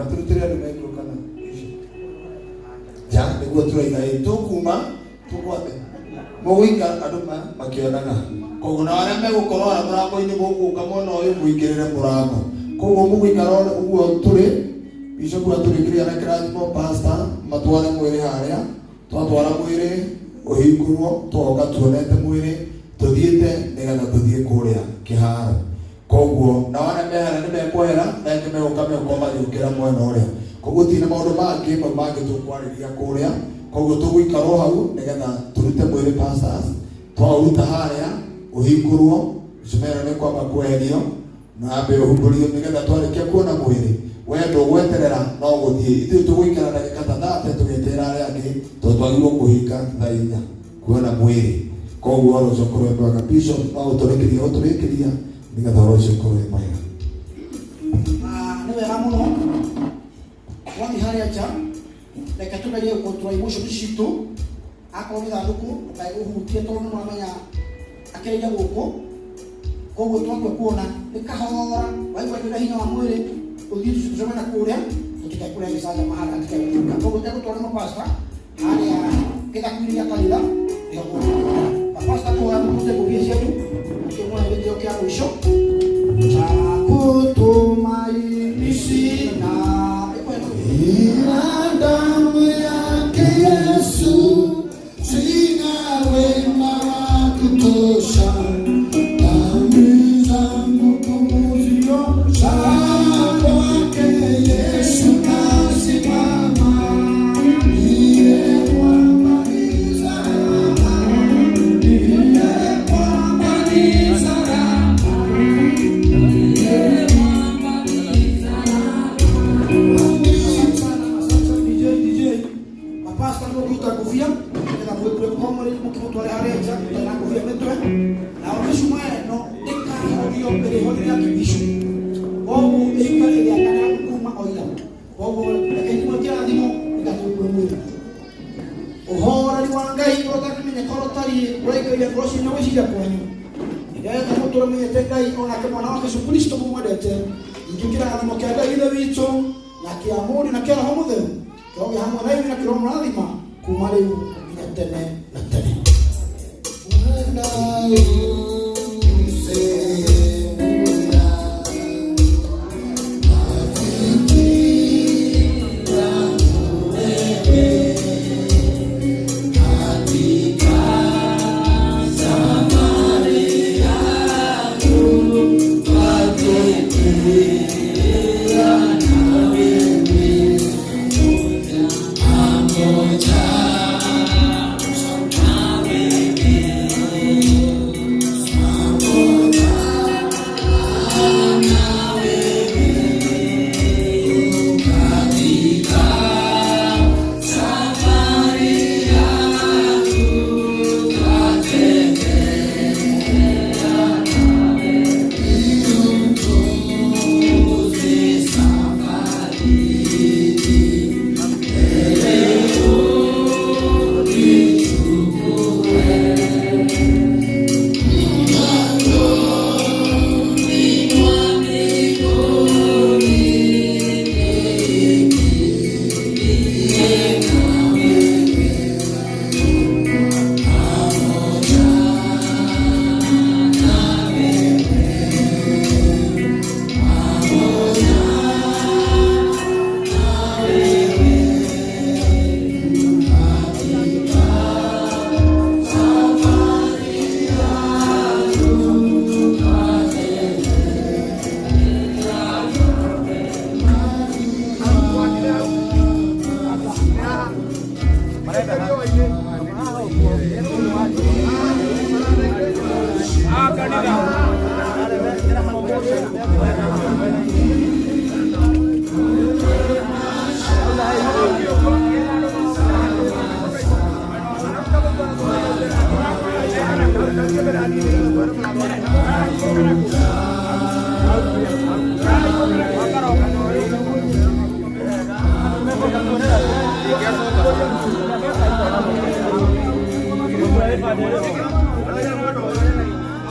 Kana tũrutĩre andũ mekwo kana nja nĩguo tũraiga ĩ tũkuma tũgwate mũgũikara andũ makĩonaga. Koguo na arĩa megũkorwo harĩa mũrango-inĩ mũgũka mwena ũyũ mũingĩrĩre mũrango. Koguo mũgũikara ũguo tũrĩ bishop atũrĩkĩria na kĩrathimo pastor matware mwĩrĩ harĩa twatwara mwĩrĩ ũhingũrwo tũgoka tuonete mwĩrĩ tũthiĩte nĩgetha tũthiĩ kũrĩa kĩharo. Koguo nao arĩa me harĩa nĩ mekwehera na angĩ megũka megũkorwo magĩũkĩra mwena ũrĩa. Koguo tirĩ na maũndũ mangĩ mau mangĩ tũkwarĩria kũrĩa. Koguo tũgũikara o hau nĩgetha tũrute mwĩrĩ pastors, twaũruta harĩa ũhingũrwo, mĩcumeno nĩ kwamba kweherio na ambe ũhumbũrio nĩgetha twarĩkia kuona mwĩrĩ we ndũgweterera no gũthiĩ. Ithuĩ tũgũikara ndagĩka ta thate tũgĩeterera arĩa angĩ tondũ twagĩrĩirwo kũhinga thaa inya kuona mwĩrĩ. Koguo ũhoro ũcio ũkorwo wĩ mwega. Bishop no ũtũrĩkĩrie ũtũrĩkĩria nĩgetha ũhoro ũcio ũkorwo wĩ mwega. Ah, nĩ wega mũno wathiĩ harĩa nja reke tũgerie gũcontrol emotion citũ akorwo nĩ thandũkũ ndũkae gũhutia tondũ nĩ mũramenya akĩrĩire gũkũ koguo twatua kuona nĩ kahora waigua ndĩna hinya wa mwĩrĩ ũthiĩ tũcemane na kũrĩa tũtikae kũrĩa gĩcanjama harĩa hatikae gũtuĩka koguo tegũtwara mapasta harĩa gĩthaku-inĩ gĩa kanitha nĩho tũgũtwara mapasta kũhoya mũkute ngũbia cianyu kĩmwe gĩtĩo kĩa mũico cha kutumaini sina. Ila damu yake Yesu sina wema wa kutosha, dhambi zangu kuziosha, kwake Yesu nasimama, ndiye mwamba ni salama, ndiye mwamba ni salama, ndiye mwamba ni salama. Asante sana DJ, DJ. Mapasta nĩ mũkũruta ngũbia nĩgetha mwĩkure mũkomore mũkĩmũtware harĩa nja mũtarĩ na ngũbia mĩtwe nao mĩcumaa ĩno ndĩkahorio ĩrĩhorio nĩ akĩbishu koguo ĩikare ĩgĩakana kuma o ira koguo reke imwe kĩrathimo nĩgetha tũkue mwĩrĩ ũhoreri wa Ngai ũrĩa ũtangĩmenyeka ũrĩa ũtariĩ ũraikaria ngoro cianyu na gwĩciria kwanyu nĩgetha mũtũre menyete Ngai o nake mwana wake Yesu Kristo mũmwendete ningĩ kĩrathimo kĩa Ngai Ithe witũ na kĩa Mũriũ na kĩa Roho Mũtheru kĩrogĩa hamwe na inyuĩ na kĩromũrathima kuma rĩu nginya tene na tene. Bwana usemu ya rafiki yangu wewe katika safari yangu twatembea na wewe pamoja na wewe pamoja na wewe katika safari yangu twatembea Iongoze safari mbele unichukue mlangoni mwa mbinguni niingie na wewe pamoja na wewe pamoja na wewe katika safari yangu twatembea.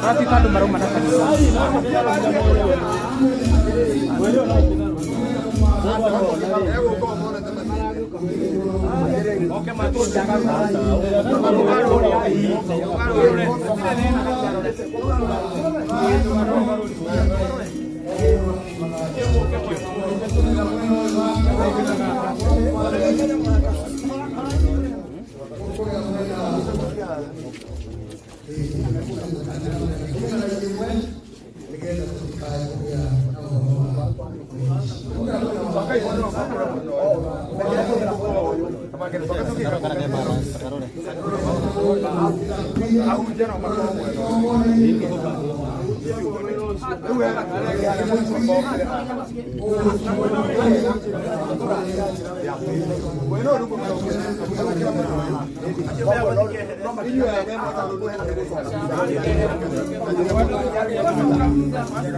Rafika andå marauma na kanitha.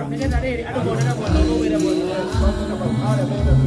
Nĩgetha rĩrĩ andũ monere mwena ũmwe wĩre mwena ũyũ.